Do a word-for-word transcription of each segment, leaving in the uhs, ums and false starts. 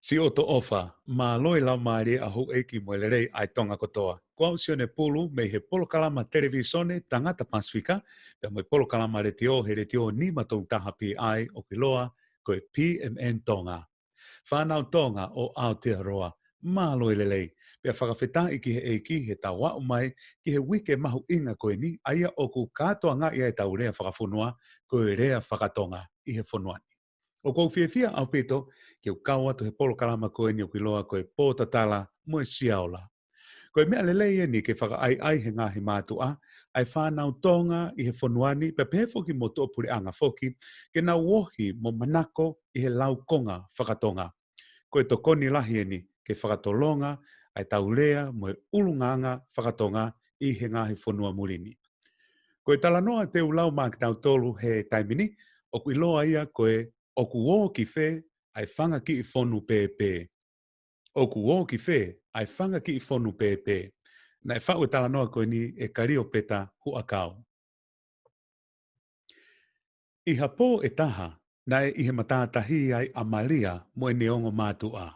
Siʻoto ʻofa, mālō e laumālie ʻa houʻeiki mo e lelei ʻa e Tonga kotoa. Ko au Sione Pulu mei he polokalama televīsone Tangata Pasifika, pea mo e polokalama letiō he letiō nima tolu taha P I ʻoku ʻiloa ko e P M N Tonga. Fānau Tonga ʻo Aotearoa, mālō e lelei. Pea fakafetaʻi ki he ʻEiki he tau aʻu mai ki he uike mahuʻinga ko eni, ʻa ia ʻoku kātoangaʻi ai ʻetau lea fakafonua, ko e lea fakatonga ʻi he fonua ni. ʻOku ou fiefia ʻaupito ke u kau atu he polokalama ko eni ʻoku ʻiloa ko e Pōtatala mo e Siaola. Ko e meʻa lelei eni ke fakaʻaiʻai he ngaahi mātuʻa ʻa e fānau Tonga ʻi he fonua ni, pea pehē foki mo tuʻapuleʻanga foki, ke nau ohi mo manako ʻi he laukonga fakatonga. Ko e tokoni lahi eni ke fakatolonga ʻa ʻetau lea mo e ʻulungaanga fakatonga ʻi he ngaahi fonua muli ni. Ko e talanoa te u lau maʻa kitautolu he taimi ni, ʻoku ʻiloa ia ko e ʻOku ō ki fē ʻa e fanga kiʻi fonu pēpē. ʻOku ō ki fē ʻa e fanga kiʻi fonu pēpē. Naʻe faʻu e talanoa ko eni ʻe Kaliopeta Huʻakau. ʻI ha pō ʻe taha, naʻe ʻi he matātahi ai ʻa Malia mo ʻene ongo mātuʻa.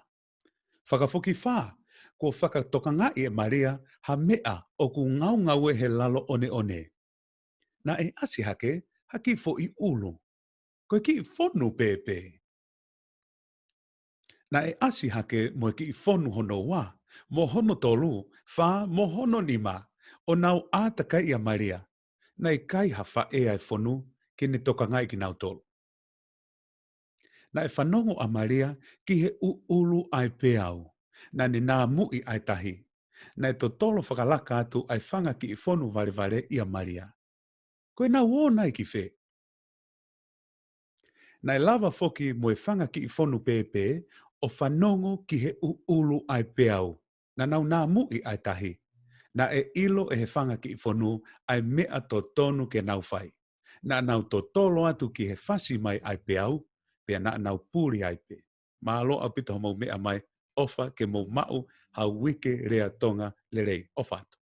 Fakafokifā, kuo fakatokangaʻi ʻe Malia ha meʻa ʻoku ngaungaue he lalo ʻoneʻone. Naʻe ʻasi hake ha kiʻi foʻi ʻulu. Ko e kiʻi fonu pēpē. Naʻe ʻasi hake mo e kiʻi fonu hono ua, mo hono tolu, fā, mo hono nima, ʻo nau ʻātakaiʻi ʻa Malia. Naʻe ʻikai ha faʻē ʻa e fonu ke ne tokangaʻi kinautolu. Naʻe fanongo ʻa Malia ki he ʻuʻulu ʻa e peau. Naʻa ne nāmuʻi ʻa e tahi. Naʻe totolo fakalaka atu ʻa e fanga kiʻi fonu valevale ʻia Malia. Ko ʻenau ō nai ki fē? Naʻe lava foki mo e fanga kiʻi fonu pēpē ʻo fanongo ki he ʻuʻulu ʻa e peau. Naʻa nau nāmuʻi ʻa e tahi. Naʻe ʻilo ʻe he fanga kiʻi fonu ʻa e meʻa totonu ke nau fai. Naʻa nau totolo atu ki he fasi mai ʻa e peau, pea naʻa nau puli ai pē. Mālō ʻaupito hoʻomou meʻa mai, ʻofa ke mou maʻu ha uike lea Tonga lelei. ʻOfa atu.